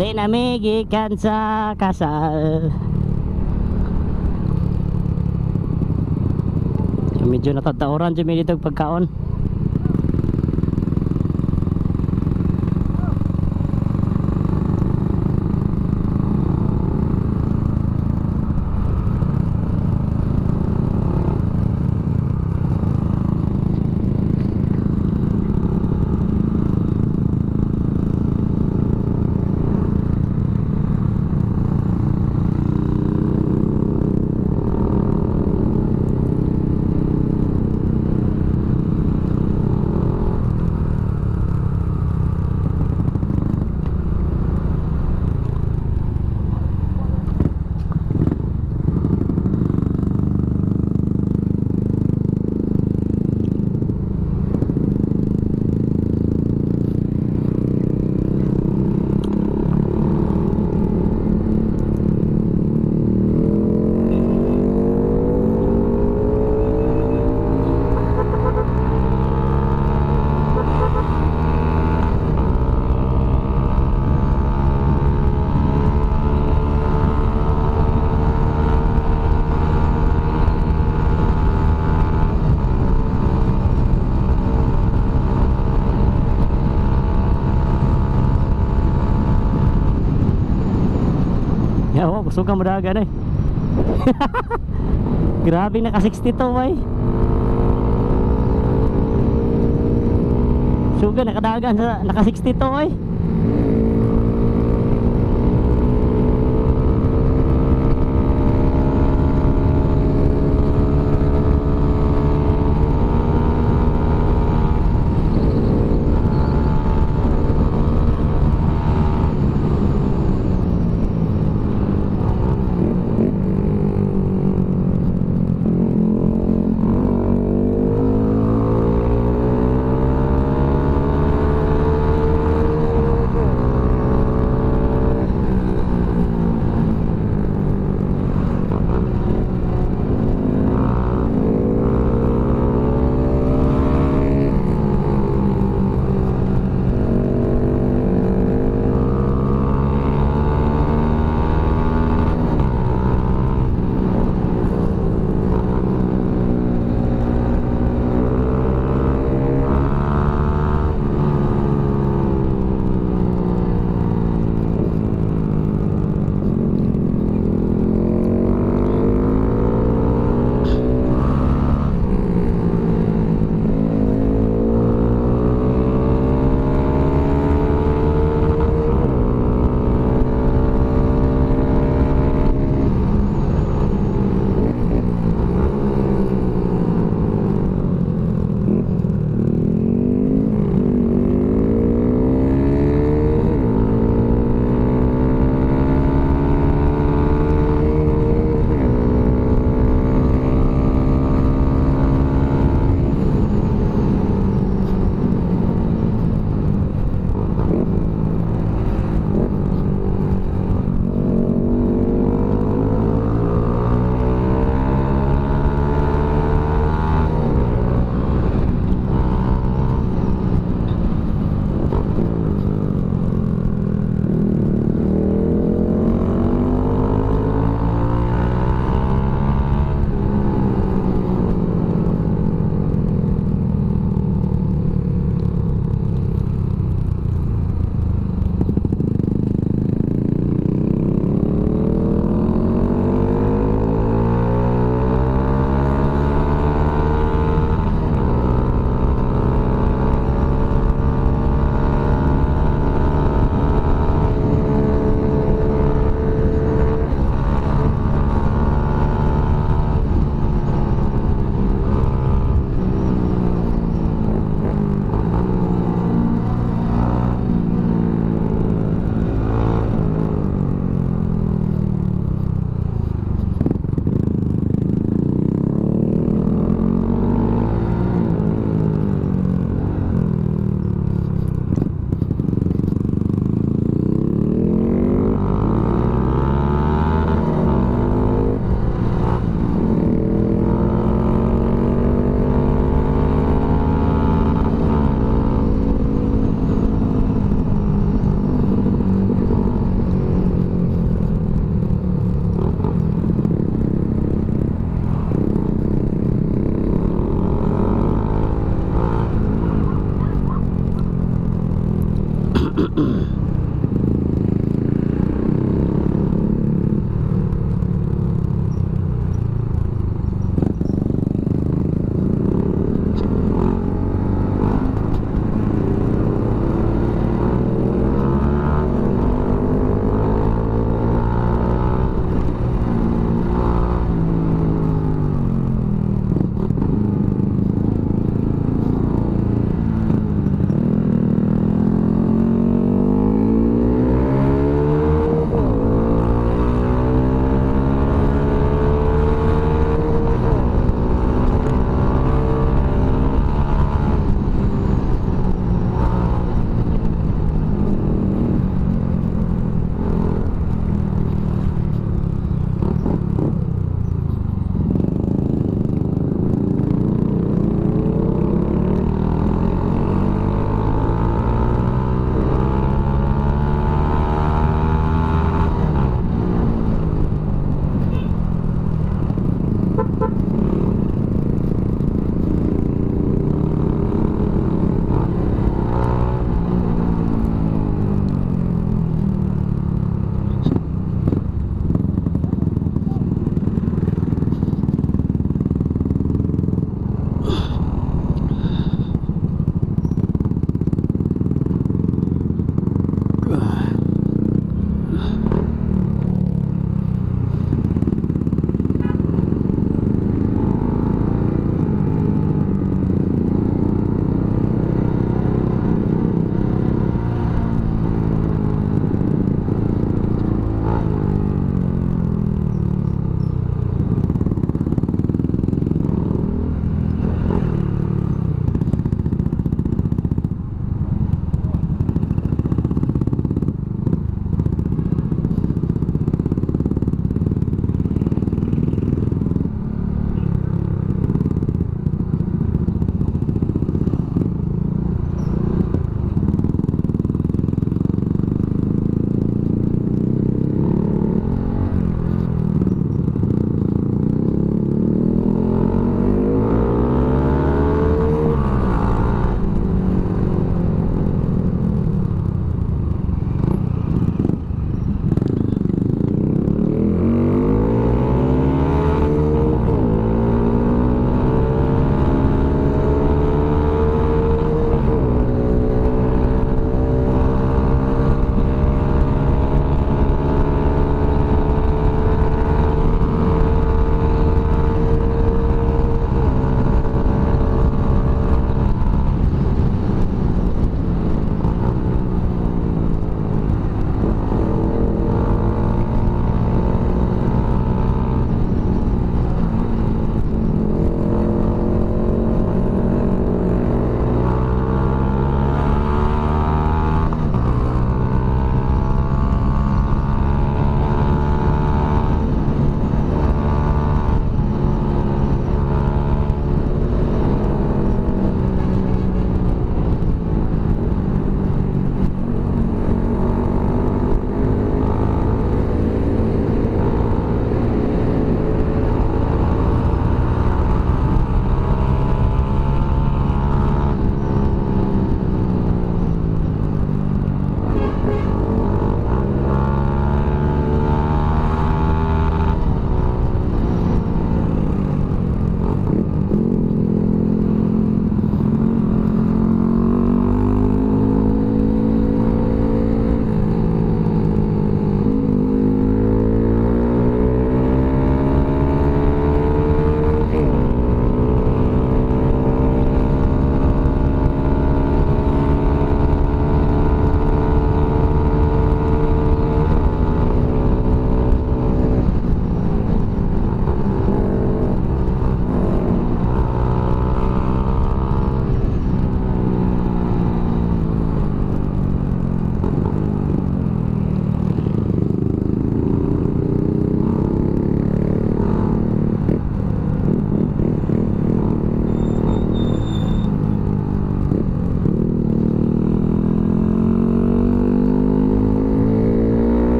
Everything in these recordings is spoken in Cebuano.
Uli na mi gikan sa kasal. So, medyo natatauran jud mi dito og pagkaon. Ya, oh, gusto ka modagan eh. Grabe, naka 62 ay. Suga nakadagan sa naka 62 ay.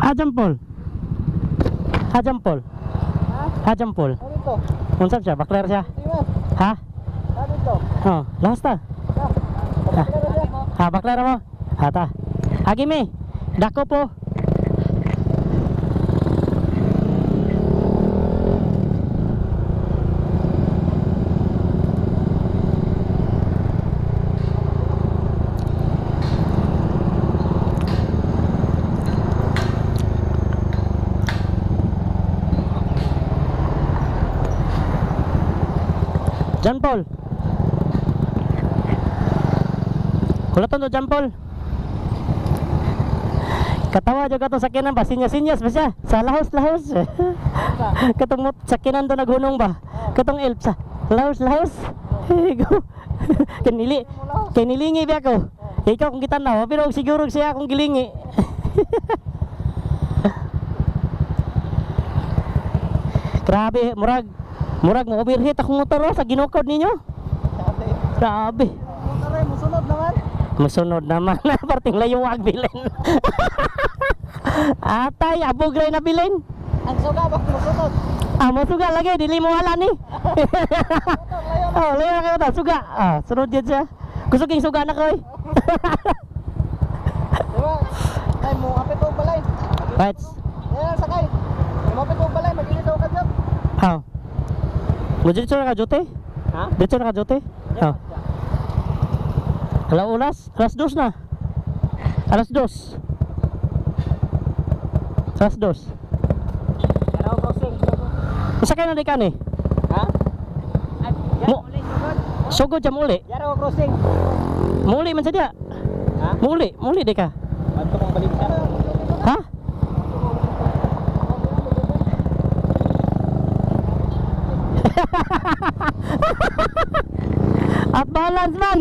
Ah, Jampol. Ah, Jampol. Ah, Jampol. Ano ito? Unsa siya? Bakler siya? Dimas, Ha? ano ito? Oh, lahos ta. Ah, Ha, bakler mo. Ha ta. Agi mi. Dako po. John Paul. Kulaton to John Paul. Katawa jud katong sakyanan ba, sinyas-sinyas ba siya? Sa lahos-lahos. Katong sakyanan do naghunong ba? Katong elf sa lahos-lahos. Go. Kanili. Kanilingi ba ako? Ikaw kung gitanaw, pero siguro siya akong gilingi. Grabe, murag murag mo overheat akong motor oh, sa ginukod ninyo. Grabe. Motor ay, musunod naman. Musunod naman parting layuwag bilin. Atay, abog ray na bilin. Ang suga ba musunod? Ah, mosuga lagi dili mo wala ni. Oh, layo na kayo ta, suga. Ah, sunod yun siya. Gusto king suga na koy. Diba? Ay, mo apit og balay. Right. Ayan, sakay. Mo apit og balay, mag-init ako kadyot. Ah. Mo dito na ka jote? Ha? Dito na ka jote? Ah. Alas oras, 2:00 na. 2:00. 2:00. Yaraw crossing. Usa kay na di ka ni? Ha? Ay, Mo- Sugod jam uli. Yaraw crossing. Muli man sa dia. Ha? Muli, muli di ka. Adto kong balik siya. Ha? At balance man.